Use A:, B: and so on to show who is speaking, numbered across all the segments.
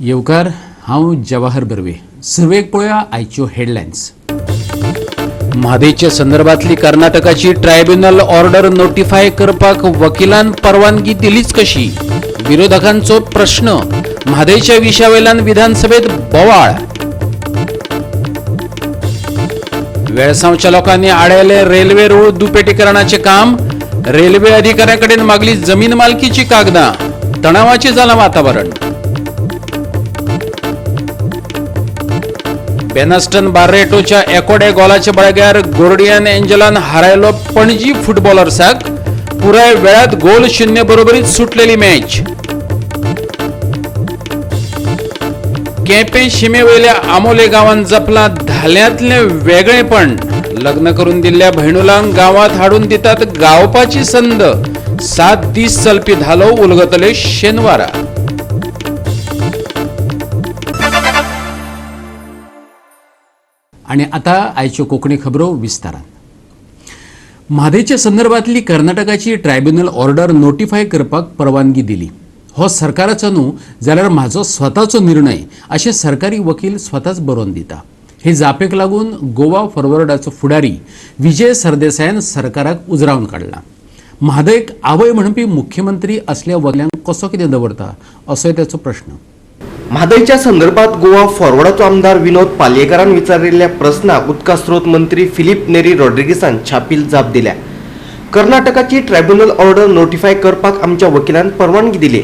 A: येवकार. हांव जवाहर बर्वे. सुरवेक पळोवया आयच्यो हेडलायन्स. म्हादयच्या संदर्भातली कर्नाटकाची ट्रायब्युनल ऑर्डर नोटिफाय करपाक वकिलान परवानगी दिलीच कशी, विरोधकांचो प्रश्न. म्हादयच्या विशयावेल्यान विधानसभेत बोवाळ. वेळसांवच्या लोकांनी आडायले रेल्वे रूळ दुपेटीकरणाचे काम. रेल्वे अधिकाऱ्याकडेन मागली जमीन मालकीची कागदां. तणावाचे जालां वातावरण. बेनास्टन बार्रेटोच्या एकोड्या गोलाच्या बळग्यार गोर्डियन एंजलान हारायलो पणजी फुटबॉलर्साक. पुराय वेळात गोल शून्य बरोबरीत सुटलेली मॅच. केपें शिमेवयल्या आमोले गांवांत जपला धाल्यांतलें वेगळेपण. लग्न करून दिल्ल्या भयणुलांक गांवांत हाडून दितात गावपाची संद. 7 दीस चलपी धालो उलगतले शेनवारा. आणि आता आयच्यो कोंकणी खबरो विस्तारान. म्हादयच्या संदर्भातली कर्नाटकाची ट्रायब्युनल ऑर्डर नोटिफाय करपाक परवानगी दिली हो सरकाराचो न्हू जाल्यार म्हाजो स्वताचो निर्णय अशें सरकारी वकील स्वताच बरोवन दिता. हे जापेक लागून गोवा फॉरवर्डाचो फुडारी विजय सरदेसायान सरकाराक उजरावन काडला. म्हादयक आवय म्हणपी मुख्यमंत्री असल्या वकिलांक कसो कितें दवरता असोय ताचो प्रश्न.
B: म्हादयच्या संदर्भात गोवा फॉरवर्डाचो आमदार विनोद पालयेकारान विचारिल्ल्या प्रस्नाक उदका स्रोत मंत्री फिलीप नेरी रॉड्रिगीसान छापील जाप दिल्या. कर्नाटकाची ट्रायब्युनल ऑर्डर नोटिफाय करपाक आमच्या वकिलान परवानगी दिली.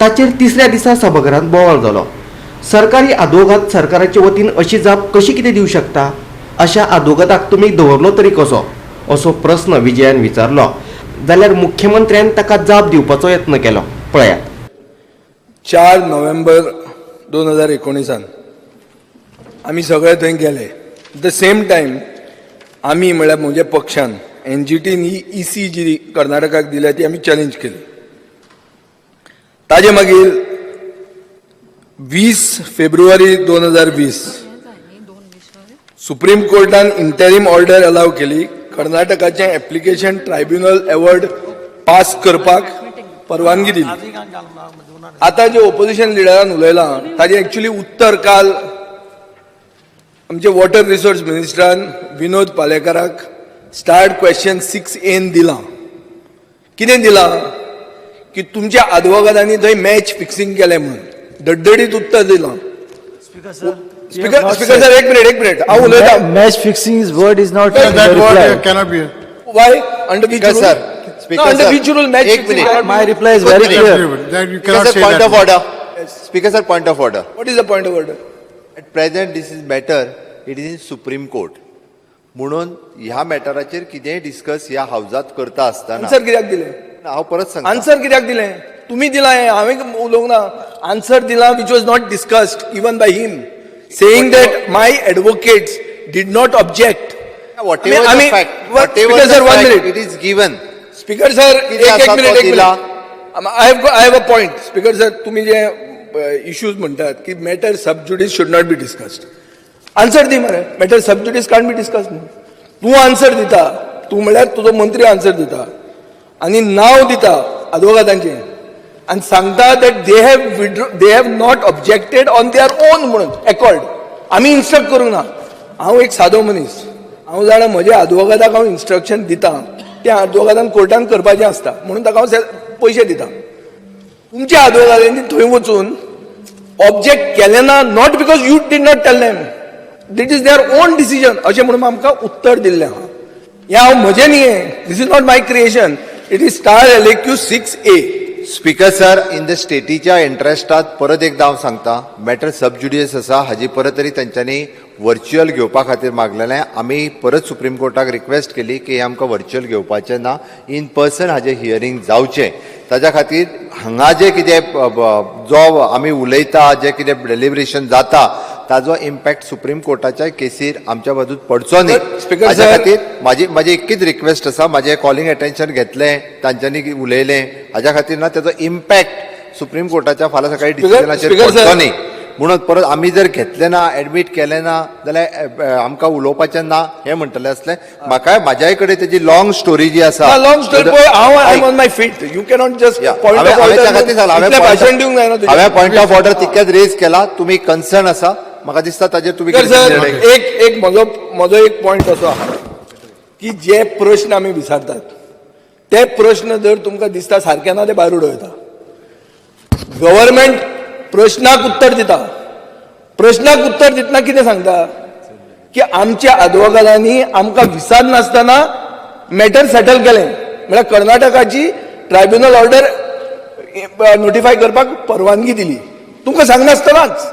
B: ताचेर तिसऱ्या दिसा सभाघरांत बोवाळ जालो. सरकारी आदवोगाद सरकाराचे वतीन अशी जाप कशी कितें दिवं शकता, अशा आदवोगादाक तुमी दवरलो तरी कसो, असो प्रस्न विजयान विचारलो. जाल्यार मुख्यमंत्र्यान ताका जाप दिवपाचो यत्न केलो. पळयात.
C: 4 नोव्हेंबर 2019 आमी सगळे थंय गेले. The same time आमी म्हळ्यार म्हज्या पक्षान एनजीटीन ही इसी जी कर्नाटकाक दिल्या ती आमी चॅलेंज केली. ताजे मागीर 20 फेब्रुवारी 2020 सुप्रीम कोर्टान इंटरीम ऑर्डर अलाव केली, कर्नाटकाचें एप्लिकेशन ट्रायब्युनल अवॉर्ड पास करपाक परवानगी दिली. आता जे ओपोजिशन लिडरान उलयलां ताजें एक्चुली उत्तर काल आमचे वॉटर रिसोर्स मिनिस्टरान विनोद पालेकाराक स्टार्ड क्वेश्चन 6 एन दिलां. कितें दिलां की तुमच्या आदवोगादांनी थंय मॅच फिक्सिंग केलें म्हणून डड्डडीत उत्तर दिलां. स्पीकर सर, एक मिनिट, एक मिनिट, हांव उलयतां.
D: Match fixing is word is not
C: That
D: in the
E: That word
D: reply.
E: cannot be.
C: Why? Under which
F: Speaker
C: rule?
F: sir, Speaker
C: No, under
F: sir,
C: which rule match
F: एक
C: fixing
F: minute.
C: cannot be?
D: My reply is very clear.
E: That you
F: Speaker
E: cannot
F: sir,
E: say
F: point
E: that.
F: of order. Speaker sir, point of order.
C: What is the point of order?
F: At present, this is matter, it is in Supreme Court. म्हणून ह्या मॅटराचेर कितेंय discuss ह्या हावजात करता आसतना
C: answer कित्याक दिलें?
F: हांव परत सांगता.
C: आन्सर कित्याक दिलें? तुम्ही दिला हें, हांवें उलोवंक ना. आन्सर दिला which was not discussed even by him, saying that my advocates did not object.
F: Whatever the fact, whatever
C: Speaker
F: the
C: sir, one
F: fact,
C: minute.
F: it is given.
C: Speaker sir,
F: कितें
C: एक एक
F: आसा
C: मिनिट,
F: तो
C: एक
F: दिला.
C: Minute. I have a point. Speaker sir, तुम्ही जे issues म्हणटात की matter sub judice should not be discussed, answer दी मरे. Matter sub judice can't be discuss. तूं आन्सर दिता, तूं म्हळ्यार तुजो मंत्री आन्सर दिता आनी नांव दिता आदवोगादांचें आनी सांगता that they have not objected on their own म्हणून एकॉर्ड. आमी इन्स्ट्रक्ट करूंक ना. हांव एक सादो मनीस, हांव जाणा म्हज्या आदवोगादाक हांव इन्स्ट्रक्शन दिता त्या आदवोगादान कोर्टान करपाचें आसता म्हणून ताका हांव पयशे दिता. तुमच्या आदवोगादांनी थंय वचून ऑब्जेक्ट केलें ना, not because you did not tell them, that is their own decision अशें म्हणून आमकां उत्तर दिल्लें आहा. हें हांव म्हजें न्ही, this is not my creation, it is star LAQ 6A.
F: Speaker sir, in the स्टेटीच्या इंट्रस्टात परत एकदा हांव सांगता, मॅटर सब ज्युडियस आसा. हाजी परत तरी तेंच्यांनी व्हर्च्युअल घेवपा खातीर मागलेलें. आमी परत सुप्रीम कोर्टाक रिक्वेस्ट केली की हें आमकां व्हर्च्युअल घेवपाचें ना, इन पर्सन हाजें हियरींग जावचें. ताज्या खातीर हांगा जें कितें जो आमी उलयता, जें कितें डेलिब्रेशन जाता, ताजो इम्पॅक्ट सुप्रीम कोर्टाच्या केसीर आमच्या बाजून पडचो न्ही.
C: Speaker
F: हाज्या
C: sir-
F: खातीर म्हाजी एकच रिक्वेस्ट आसा. म्हाजें कॉलिंग अटेन्शन घेतलें, तांच्यांनी उलयलें, हाज्या खातीर ना तेजो इम्पॅक्ट सुप्रीम कोर्टाच्या फाल्यां सकाळी डिसिजनाचेर
C: Speaker sir-
F: पडचो न्ही. म्हणून परत आमी जर घेतलें ना, एडमीट केलें ना जाल्यार आमकां उलोवपाचें ना हें म्हणटलें आसलें. म्हाकाय म्हाज्याय कडेन तेजी लॉंग स्टोरी जी आसा,
C: लॉंग स्टोरी पळय, हांव I am on my feet, you cannot just point of order, भाशण दिवंक जायना.
F: हांवें पॉयंट ऑफ ऑर्डर तितकेच रेज केला, तुमी कन्सर्न आसा म्हाका दिसता ताजेर तुमी
C: सर. एक एक म्हजो म्हजो एक पॉयंट असो आहा की जे प्रश्न आमी विचारतात ते प्रश्न जर तुमकां दिसता सारके ना ते भायर उडयता. गव्हर्मेंट प्रश्नाक उत्तर दिता, प्रश्नाक उत्तर दितना कितें सांगता की आमच्या आदवोगादांनी आमकां विचार नासतना मॅटर सेटल केलें, म्हळ्यार कर्नाटकाची ट्रायब्युनल ऑर्डर नोटिफाय करपाक परवानगी दिली तुमकां सांगनासतनाच.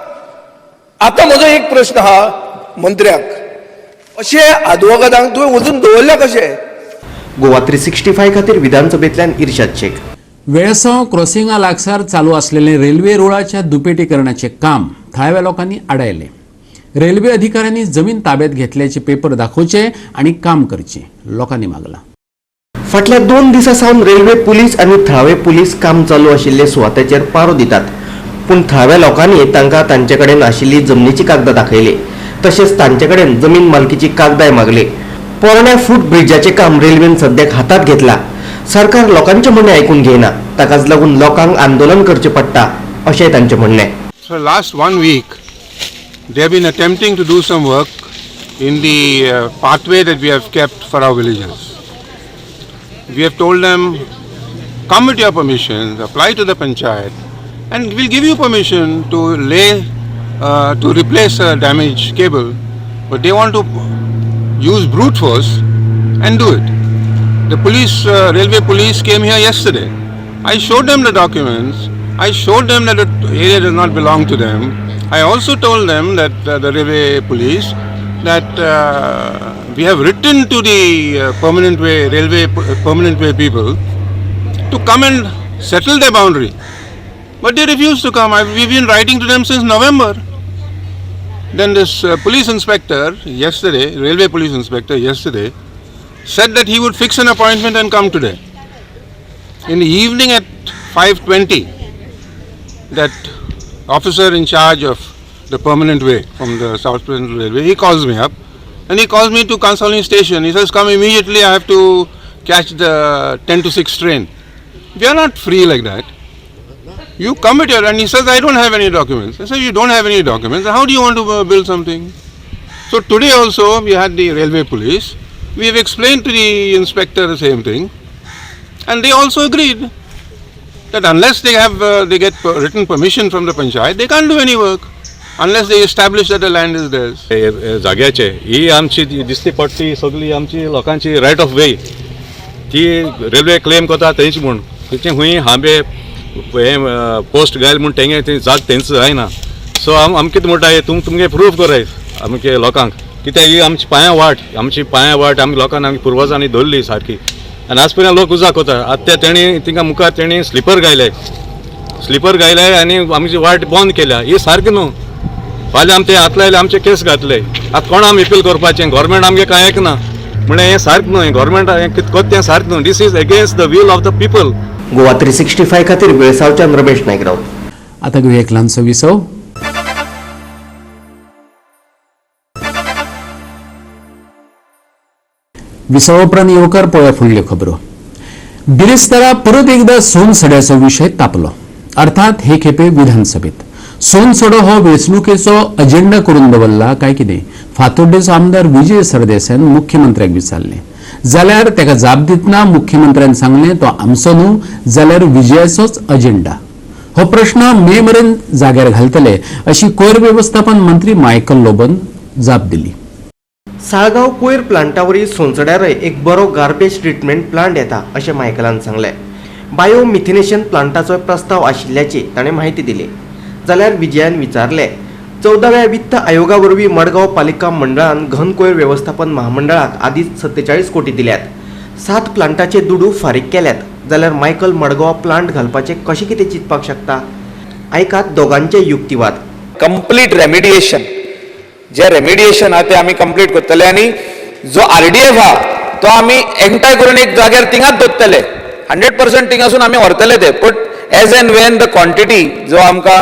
C: आतां म्हजो एक प्रश्न आहा मंत्र्याक, अशे आदवोगादांक तुवें वचून दवरल्या कशें?
B: गोवा 365 खातीर विधानसभेंतल्यान इर्शाद शेख.
A: वेळसांव क्रॉसिंगा लागसार चालू असलेले रेल्वे रुळाच्या दुपेटीकरणाचे काम थळाव्या लोकांनी आडायले. रेल्वे अधिकाऱ्यांनी जमीन ताब्यात घेतल्याचे पेपर दाखोवचे आणि काम करचे लोकांनी मागला.
B: फाटल्या 2 दिसां सावन रेल्वे पुलीस आनी थळावे पुलीस काम चालू आशिल्ले सुवातेचेर पारो दितात, पूण थळाव्या लोकांनी तांकां तांचे कडेन आशिल्ली जमनीची कागदां दाखयली, तशेंच तांचे कडेन जमीन मालकीची कागदांय मागली. पोरण्या फूट ब्रिजाचें काम रेल्वेन सद्याक हातांत घेतला. सरकार लोकांचें म्हणणें आयकून घेयना, ताकाच लागून लोकांक आंदोलन करचें पडटा अशें तांचें म्हणणें.
E: So last 1 week they have been attempting to do some work in the pathway that we have kept for our villagers. We have told them, come with your permissions, apply to the panchayat, and we'll give you permission to lay, to replace a damaged cable, but they want to use brute force and do it. The police, railway police came here yesterday. I showed them the documents. I showed them that the area does not belong to them. I also told them that the railway police that we have written to the permanent way railway permanent way people to come and settle their boundary, but they refuse to come. We've been writing to them since November. Then this police inspector yesterday, railway police inspector yesterday, said that he would fix an appointment and come today. In the evening at 5:20, that officer in charge of the permanent way from the South Central Railway, he calls me up and he calls me to Cansaulim station. He says, come immediately, I have to catch the 10 to 6 train. We are not free like that. You come here, and he says, I don't have any documents. I said, you don't have any documents, how do you want to build something? So today also we had the railway police. We have explained to the inspector the same thing, and they also agreed that unless they have they get written permission from the panchayat, they can't do any work unless they establish that the land is theirs.
G: जाग्याचे ही आमची दिसती पडटी सगळी आमची लोकांची right of वे, ती railway claim करता तेंची म्हूण, तेंचे हुंय हांबे हे पोस्ट घायल म्हूण तेंगे ती जाग तेंच जायना. सो आम कितें म्हणटा, तुम तुमगे प्रूफ कराय आमगे लोकांक, कित्याक ही आमची पांयां वाट, आमची पांयां वाट आमी लोकांक आमच्या पुर्वजांनी धरली सारकी, आनी आज पर्यंत लोक उजाक वता. आतां तेणी तिंगा मुखार तेणी स्लिपर घायले, स्लिपर घायले आनी आमची वाट बंद केल्या. ही सारकी न्हू. फाल्यां आम ते हात लायले, आमचे केस घातले, आतां कोण आमी अपील करपाचें? गव्हर्मेंट आमगे कांय एक ना, म्हणल्यार हें सारकें न्हू, गव्हर्मेंट हें कितें करता तें सारकें न्हू. This is against the will of the people.
B: Goa 365 खातीर वेळसावच्यान रमेश नायक राऊत.
A: आतां घेवया एक ल्हानसो विसव. विसवा उपरांत येवकार पळोवया फुडल्यो खबरो. बिरेस्तारा परत एकदा सोनसड्याचो विशय तापलो, अर्थात हे खेपे विधानसभेत. सोनसडो हो वेंचणुकेचो अजेंडा करून दवरला काय कितें, फातोड्डेचो आमदार विजय सरदेसायान मुख्यमंत्र्याक विचारलें. जाल्यार ताका जाप दितना मुख्यमंत्र्यान सांगलें, तो आमचो न्हू जाल्यार विजयाचोच अजेंडा. हो प्रश्न मे मेरेन जाग्यार घालतले अशी कोयर वेवस्थापन मंत्री मायकल लोबन जाप दिली.
B: साळगांव कोयर प्लांटावरी सोनसड्यारय एक बरो गार्बेज ट्रिटमेंट प्लांट येता अशें मायकलान सांगलें. बायो मिथेनेशन प्लांटाचो प्रस्ताव आशिल्ल्याची ताणें म्हायती दिली. जाल्यार विजयान विचारलें, 14व्या वित्त आयोगा वरवीं मडगांव पालिका मंडळान घन कोयर वेवस्थापन महामंडळाक आदींच 47 कोटी दिल्यात, 7 प्लांटाचे दुडू फारीक केल्यात, जाल्यार मायकल मडगांव प्लांट घालपाचें कशें कितें चिंतपाक शकता? आयकात दोगांचे युक्तिवाद.
H: कंप्लीट रेमिडिएशन, जे रेमिडिएशन आहा ते आमी कंप्लीट करतले आनी जो आरडीएफ आहा तो आमी एकठांय करून एक जाग्यार थिंगाच दवरतले, 100% थिंगासून आमी व्हरतले ते. But as and when the quantity जो आमकां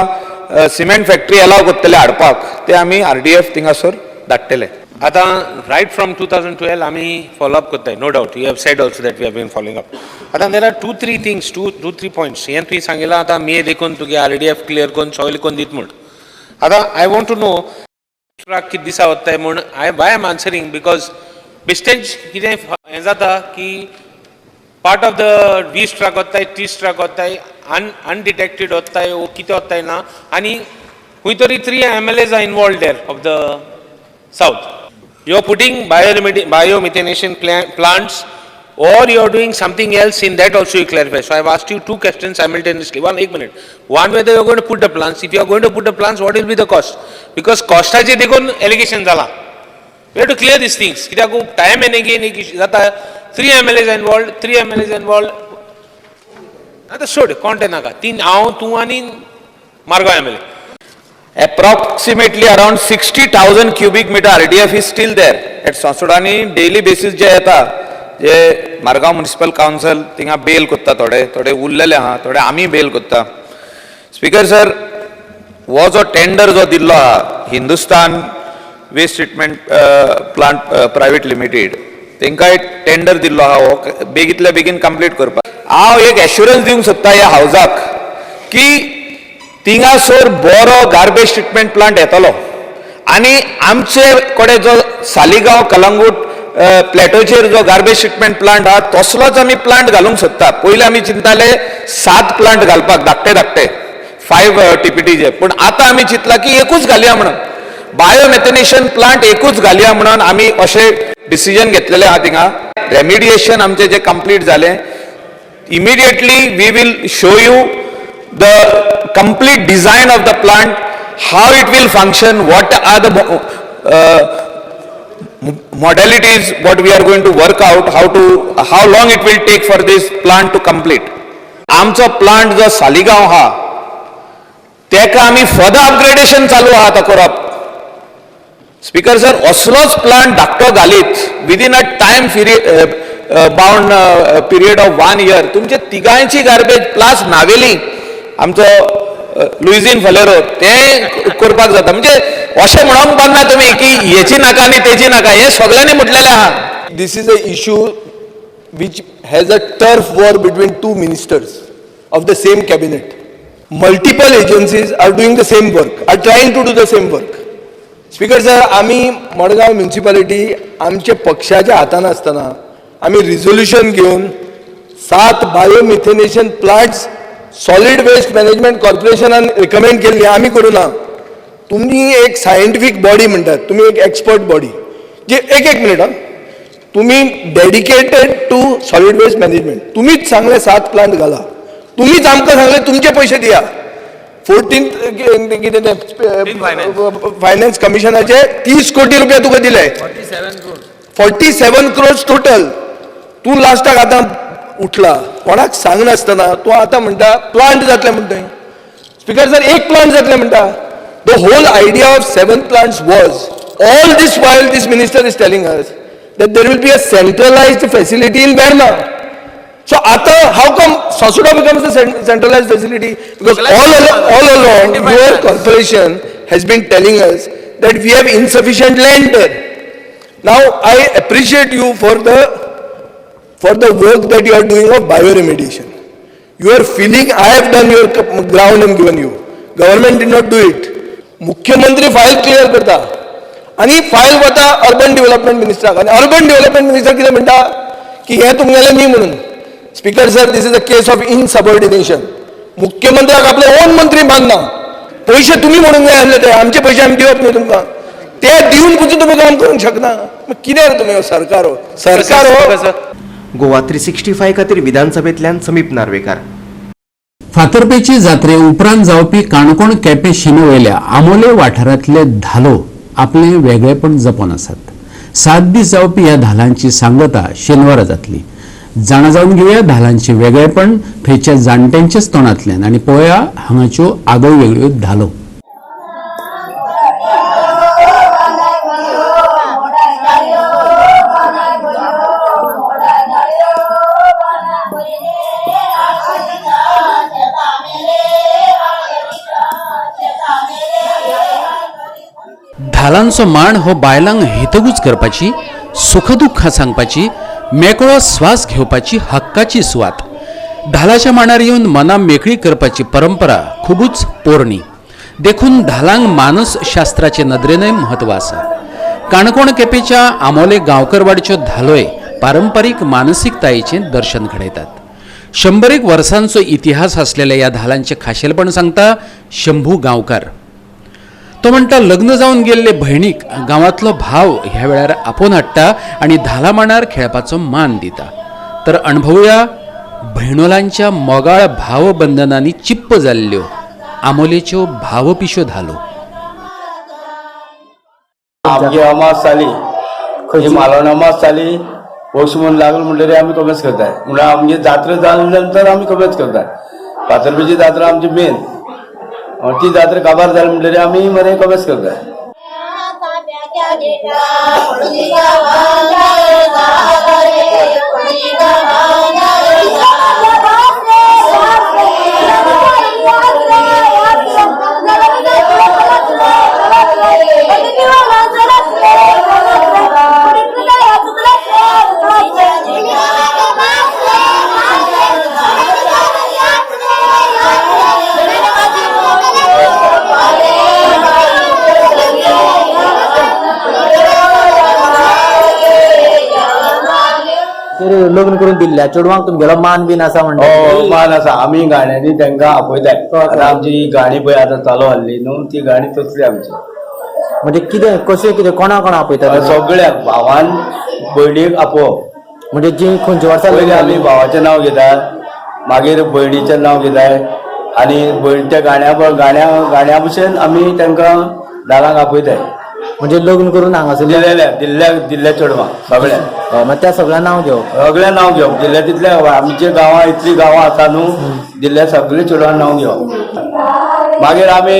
H: सिमेंट फॅक्टरी अलाव करतले हाडपाक, ते आमी आरडीएफ थिंगासर धाडटले.
I: आतां right from 2012 आमी फॉलो अप करताय. No doubt, you have said also that we have been following up. आतां there are two three things, two three points. हें तुवें सांगिलां, आतां मे देखून तुगे आरडीएफ क्लियर करून सगळें करून दित म्हूण. आतां I want to know truck कितें दिसा वताय म्हूण. I why am answering, because बेश्टेंच कितें हें जाता की part of the 20 truck वताय, 30 ट्रक वताय, अनडिटेक्टेड वताय वो कितें वताय ना. आनी खंय तरी three MLAs are involved there of the south. You are putting biomethanation plants or you are doing something else, in that also you clarify. So I have asked you two questions simultaneously. One, एक minute. One, whether you are going to put the plants. If you are going to put the plants, what will be the cost? Because costaचे देखून allegation जाला. We have to clear these things. कित्याक time and again एक issue जाता. Three MLAs involved, three MLAs involved. आतां सोड, कोण ते नाका. तीन, हांव, तूं आनी Margao MLA.
H: Approximately around 60,000 cubic meter RDF is still there at Sansoda. आनी डेली बेसीस जे येता, जे मारगांव म्युनिसिपल कावन्सिल थिंगा बेल कोत्ता, थोडे थोडे उरलेले आहा, थोडे आमी बेल कोत्ता. स्पीकर सर, हो जो टेंडर जो दिल्लो आहा Hindustan waste treatment plant private limited, तेंकां एक टेंडर दिल्लो आहा, हो बेगीतल्या बेगीन कंप्लीट करपाक. हांव एक एश्युरन्स दिवंक सोदता ह्या हावजाक की थिंगासर बरो गार्बेज ट्रिटमेंट प्लांट येतलो आनी आमचे कडेन जो सालिगांव कलंगूट प्लॅटोचेर जो गार्बेज ट्रिटमेंट प्लांट आहा, तसलोच आमी प्लांट घालूंक सोदता. पयलीं आमी चिंताले सात प्लांट घालपाक, धाकटे धाकटे 5 टीपीटीचे, पूण आतां आमी चिंतला की एकूच घालया म्हणून, बायोमेथेनेशन प्लांट एकूच घालया म्हणून आमी अशें डिसिजन घेतलेलें आहा. थिंगा रेमिडिएशन आमचें जें कंप्लीट जालें, immediately we will show you the complete design of the plant, how it will function, what are the modalities, what we are going to work out, how long it will take for this plant to complete. आमचो plant जो सालिगांव आहा, तेका आमी further upgradation चालू आहा आतां करप. Speaker sir, असलोच plant धाकटो घालीत within a time bound period of one year, तुमचे तिगांयची गार्बेज प्लस नावेली आमचो लुइझिन फलेरो ते करपाक जाता. म्हणजे अशें म्हणोंक पारना तुमी की हेची नाका आनी तेची नाका. हें सगळ्यांनी म्हटलेलें आहा.
C: This is a issue which has a turf war between two ministers of the same cabinet. Multiple agencies are doing the same work, are trying to do the same work. Speaker sir, आमी Madgaon municipality आमच्या पक्षाच्या हातान आसतना आमी resolution घेवन सात biomethanation plants solid waste management कॉर्पोरेशनान recommend केल्ली, आमी करूं ना. तुमी एक सायंटिफीक बॉडी म्हणटात, तुमी एक एक्सपर्ट बॉडी जी, एक एक मिनिट हा, तुम्ही dedicated to solid waste management, तुम्हीच सांगले सात प्लांट घाला. तुम्हीच आमकां सांगले तुमचे पयशे दिया. 14 कितें तें फायनान्स कमिशनाचे 30 कोटी रुपया तुका दिले, 47 क्रोर्स टोटल. तूं लास्टाक आतां उठला, कोणाक सांगनासतना तूं आतां म्हणटा प्लांट जातले म्हणटा. स्पीकर सर, एक प्लांट जातले म्हणटा. The whole idea of seven plants was, all this while this minister is telling us that there will be a centralized facility in Verna. So आता how come Sassoda becomes the centralized facility? Because all along your corporation has been telling us that we have insufficient land there. Now I appreciate you for the work that you are doing of bioremediation. You are feeling I have done your ground and given you. Government did not do it. मुख्यमंत्री file clear करता आनी file वता urban development मिनिस्टराक आनी urban development minister कितें म्हणटा की हें तुमगेलें न्ही म्हणून. Speaker sir, this is a case of insubordination. मुख्यमंत्र्याक आपले ओन मंत्री मानना. पयशे तुमी म्हणूंक जाय आसले, ते आमचे पयशे आमी दिवप न्ही तुमकां. ते दिवन पसून तुमी काम करूंक शकना. मग कितें रे तुमी सरकार हो, सरकार हो?
B: गोवा 365 खातीर विधानसभेंतल्यान समीप नार्वेकार.
A: फातर्पेची जात्रे उपरांत जावपी काणकोण केपें शिमे वयल्या आमोले वाठारांतले धालो आपलें वेगळेपण जपून आसात. 7 दीस जावपी ह्या धालांची सांगता शेनवारा जातली. जाणा जावन घेवया धालांचें वेगळेपण थंयच्या जाणट्यांच्याच तोंडांतल्यान आनी पळोवया हांगाच्यो आगळ्यो वेगळ्यो धालो. धालांचो मांड हो बायलांक हितगूज करपाची, सुखदुख्खां सांगपाची, मेकळो स्वास घेवपाची हक्काची सुवात. धालाच्या मांडार येवन मनां मेकळी करपाची परंपरा खुबूच पोरणी, देखून धालांक मानसशास्त्राचे नदरेनय म्हत्व आसा. काणकोण केपेच्या आमोले गांवकरवाडच्यो धालोय पारंपारीक मानसिकतायेचें दर्शन घडयतात. 101 वर्सांचो इतिहास आसलेल्या ह्या धालांचें खाशेलपण सांगता शंभू गांवकार. तो म्हणटा, लग्न जावन गेल्ले भयणीक गांवांतलो भाव ह्या वेळार आपोवन हाडटा आनी धाला मांडार खेळपाचो मान दिता. तर अणभवया भयणोलांच्या मोगाळ भावबंधनांनी चिप्प जाल्ल्यो आमोलेच्यो भावपिश्यो धालो.
J: आमगे अमास जाली, खंयची मालवण अमास जाली, पौष म्हूण लागलो म्हणटकीर आमी कमेच करताय. म्हणल्यार आमगे जात्रा जाले नंतर आमी कमेच करताय. फातर्पेची जात्रा आमची मेन, ती जात्रा काबार जाली म्हणटकीर आमी मरे कमेच करताय.
D: लग्न करून दिल्ल्या चेडवांक तुमगेलो मान बीन आसा म्हणटा?
J: मान आसा. आमी गाण्यांनी तांकां आपयताय. आतां आमची गाणी पळय आतां चालू आहली न्हू, ती गाणी तसली आमची.
D: म्हणजे कितें कशें कितें कोणा कोणा आपयता?
J: सगळ्याक भावान भयणीक आपोवप.
D: म्हणजे जी खंयच्या वर्सा
J: पयलीं आमी भावाचें नांव घेतात, मागीर भयणीचें नांव घेताय आनी भयणीच्या गाण्या गाण्या गाण्या भशेन आमी तांकां दारांक आपयताय.
D: म्हणजे लग्न करून हांगासर
J: दिल्ल्या दिल्ल्या दिल्ल्या चेडवां सगळ्या,
D: मागीर त्या सगळ्या नांव घेवप,
J: सगळ्या नांव घेवप. दिल्ल्या तितल्या आमच्या गांवां इतली गांवां आसा न्हू, दिल्ल्या सगळ्या चेडवां नांव घेवप. मागीर आमी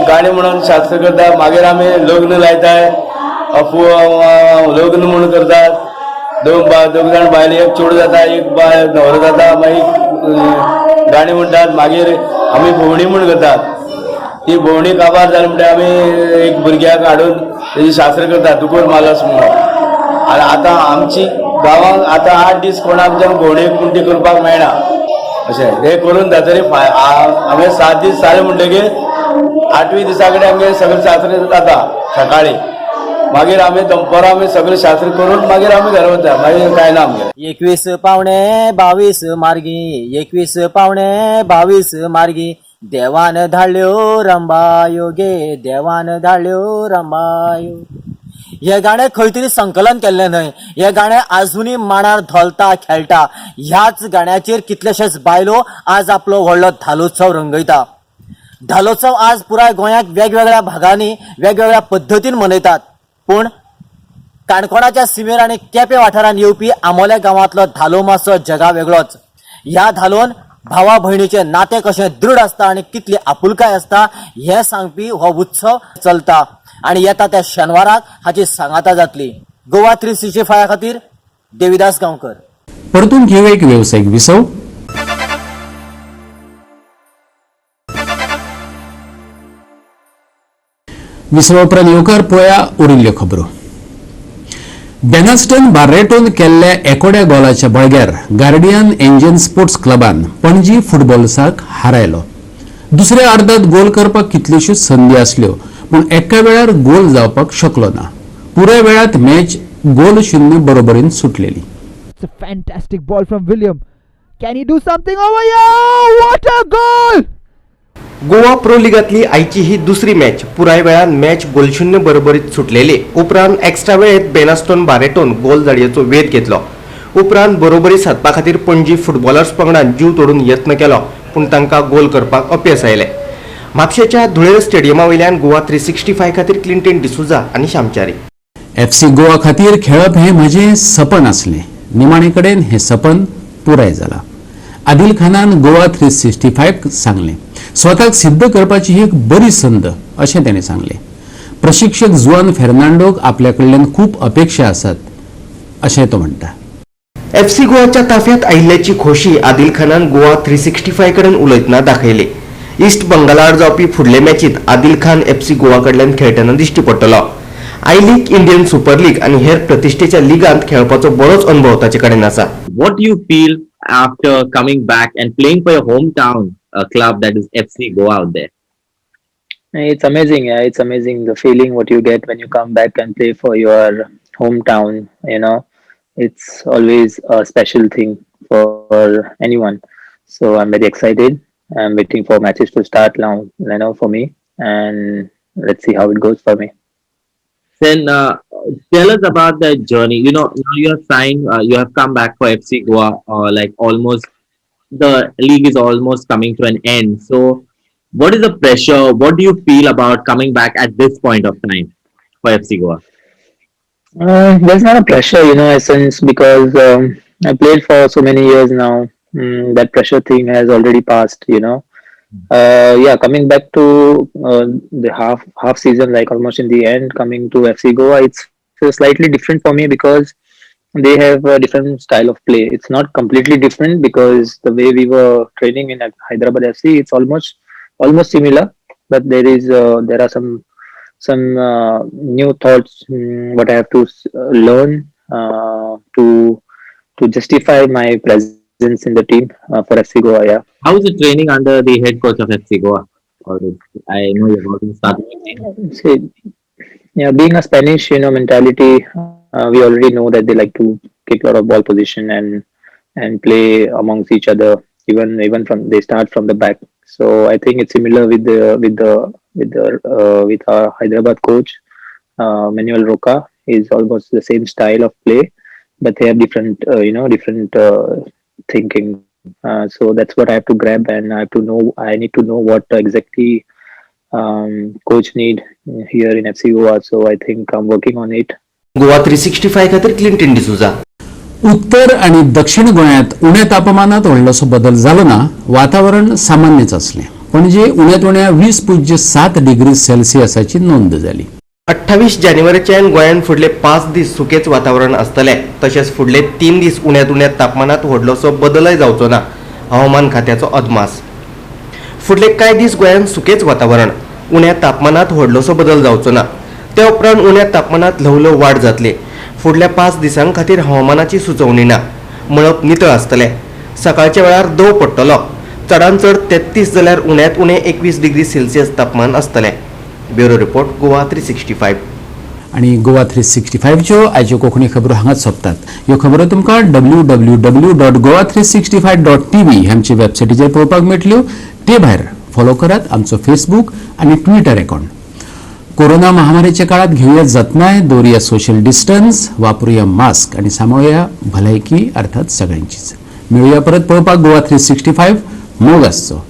J: गाणी म्हणून शास्त्र करता, मागीर आमी लग्न लायताय, लग्न म्हूण करतात. दोग जाण बायल, एक चेडूं जाता, एक बायल न्हवरो जाता, मागीर गाणी म्हणटात. मागीर आमी भोंवणी म्हूण करतात. ती भोंवणी काबार जाली म्हणटा आमी एक भुरग्याक हाडून तेजी शास्त्र करतात, दुकोर मालस म्हणून. आनी आतां आमची गांवांक आतां 8 दीस कोण आमच्या भोंवणेक म्हूण ती करपाक मेळना. अशें हें करून जातरी आमी 7 दीस जाले म्हणटकीर 8वी दिसा कडेन आमगे सगळें शास्त्र जाता सकाळी. मागीर आमी दनपारां आमी सगळें शास्त्र करून मागीर आमी घरा वता. मागीर कांय ना आमगेलें.
D: 21 पावणे 22 मार्गी, 21 पावणे 22 मार्गी, देवान धाडल्यो रंबायो गे, देवान धाडल्यो रंबायो. हे गाणें खंय तरी संकलन केल्लें न्हय, हे गाणें आजुनूय मांडार धोलता खेळटा. ह्याच गाण्याचेर कितलेशेच बायलो आज आपलो व्हडलो धालोत्सव रंगयता. धालोत्सव आज पुराय गोंयांत वेगवेगळ्या भागांनी वेगवेगळ्या पद्दतीन मनयतात. पूण काणकोणाच्या सिमेर आनी केपें वाठारांत येवपी आमोल्या गांवांतलो धालो मातसो जगा वेगळोच. ह्या धालोन भावा भयणीचें नातें कशें दृढ आसता आनी कितली आपुलकाय आसता हें सांगपी हो उत्सव चलता आनी येता त्या शेनवाराक हाची सांगाता जातली. गोवा 365 खातीर देविदास गांवकर.
A: परतून घेऊ एक वेवसायीक विसव. विसवा उपरांत येवकार पळया उरिल्ल्यो खबरो. बेनास्टन बार्रेटोन केल्ल्या एकोड्या गोलाच्या बळग्यार गार्डियन एंजन स्पोर्ट्स क्लबान पणजी फुटबॉल्साक हारायलो. दुसऱ्या अर्दात गोल करपाक कितल्योश्योच संदी आसल्यो, पूण एका वेळार गोल जावपाक शकलो ना. पुराय वेळात match 0-0 बरोबरीन सुटलेली.
K: It's a fantastic ball from William. Can he do something over here? What a goal!
B: Goa pro लिगांतली आयची ही दुसरी मॅच. पुराय वेळान मॅच 0-0 बरोबरीत सुटलेली. उपरांत एक्स्ट्रा वेळेत बेनास्टोन बारेटोन गोल जाळयेचो वेध घेतलो. उपरांत बरोबरी सादपा खातीर पणजी फुटबॉलर्स पंगडान जीव तोडून यत्न केलो, पूण तांकां गोल करपाक अपेस आयलें. म्हापशेच्या धुळेर स्टेडियमा वयल्यान गोवा 365 खातीर क्लिंटन डिसुजा आनी श्यामचारी.
A: FC Goa खातीर खेळप हें म्हजें सपन आसलें. निमाणे कडेन हें सपन पुराय जालां. आदिल खानान गोवा 365 सांगलें. स्वताक सिद्ध करपाची ही एक बरी संद अशें ताणें सांगलें. प्रशिक्षक जुआन फेर्नांडोक आपल्या कडल्यान खूब अपेक्षा आसात अशें तो म्हणटा.
B: FC गोवाच्या ताफ्यात आयिल्ल्याची खोशी आदिल खानान गोवा 365 कडेन उलयतना दाखयली. इस्ट बंगाला आड जावपी फुडले मॅचीत आदिल खान एफसी गोवा कडल्यान खेळटना दिश्टी पडटलो. I league, Indian super league आनी हेर प्रतिश्ठेच्या लिगांत खेळपाचो बरोच अनुभव ताचे कडेन आसा.
L: What do you feel after coming back and playing for your hometown club, that is FC Goa out there?
M: It's amazing. Yeah, it's amazing the feeling what you get when you come back and play for your hometown. You know, it's always a special thing for anyone. So I'm very excited. I'm waiting for matches to start now, you know, for me, and let's see how it goes for me.
L: Then tell us about the journey. You know, now you have signed, you have come back for FC Goa, like almost the league is almost coming to an end. So what is the pressure? What do you feel about coming back at this point of time for FC Goa?
M: There's not a pressure, you know, essence, because I played for so many years now. That pressure thing has already passed, you know. Yeah, coming back to the half season, like almost in the end, coming to FC Goa, it's slightly different for me because they have a different style of play. It's not completely different because the way we were training in Hyderabad FC, it's almost similar, but there are some new thoughts what I have to learn to justify my presence in the team for FC Goa. Yeah.
L: How is the training under the head coach of FC Goa? Or I know you've already started.
M: See, yeah, being a Spanish, you know, mentality, we already know that they like to kick a lot of ball position and play amongst each other. Even from they start from the back. So I think it's similar with our Hyderabad coach, Manuel Roca is almost the same style of play, but they have different different thinking. So that's what I have to grab, and I need to know what exactly coach need here in FC Goa. So I think I'm working on it.
B: Goa 365 खातीर Clinton D'Souza.
A: उत्तर आणि दक्षिण गोंयांत उण्या तापमानात व्हडलोसो बदल जालो ना, वातावरण सामान्यच आसलें. पणजे उण्यांत उण्या 20.7 डिग्री सेल्सियसाची नोंद जाली.
B: 28 जानेवारीच्यान गोंयांत फुडले 5 दीस सुकेच वातावरण आसतलें. तशेंच फुडले 3 दीस उण्यांत उण्या तापमानात व्हडलोसो बदलय जावचो ना, हवामान खात्याचो अदमास. फुडले कांय दीस गोंयांत सुकेच वातावरण, उण्या तापमानात व्हडलोसो बदल जावचो ना. त्या उपरांत उण्या तापमानात ल्हव ल्हव वाड जातली. फुडल्या 5 दिसां खातीर हवामानाची सुचोवणी ना. मळब नितळ आसतलें. सकाळच्या वेळार दव पडटलो. चडांत चड 33 जाल्यार उण्यांत उणें 21 डिग्री सेल्सियस तापमान आसतलें. Bureau report, Goa 365.
A: आनी गोवा 365च्यो आयच्यो कोंकणी खबरो हांगाच सोंपतात. ह्यो खबरो तुमकां www.goa365.tv ह्या आमचे वेबसायटीचेर पळोवपाक मेळटल्यो. ते भायर फॉलो करात आमचो फेसबूक आनी ट्विटर अकावंट. कोरोना महामारीच्या काळात घेऊया जतनाय, दवरुया सोशल डिस्टन्स, वापरूया मास्क आनी सांबाळुया भलायकी अर्थात सगळ्यांचीच. मेळुया परत पळोवपाक गोवा 365. मोग आसचो.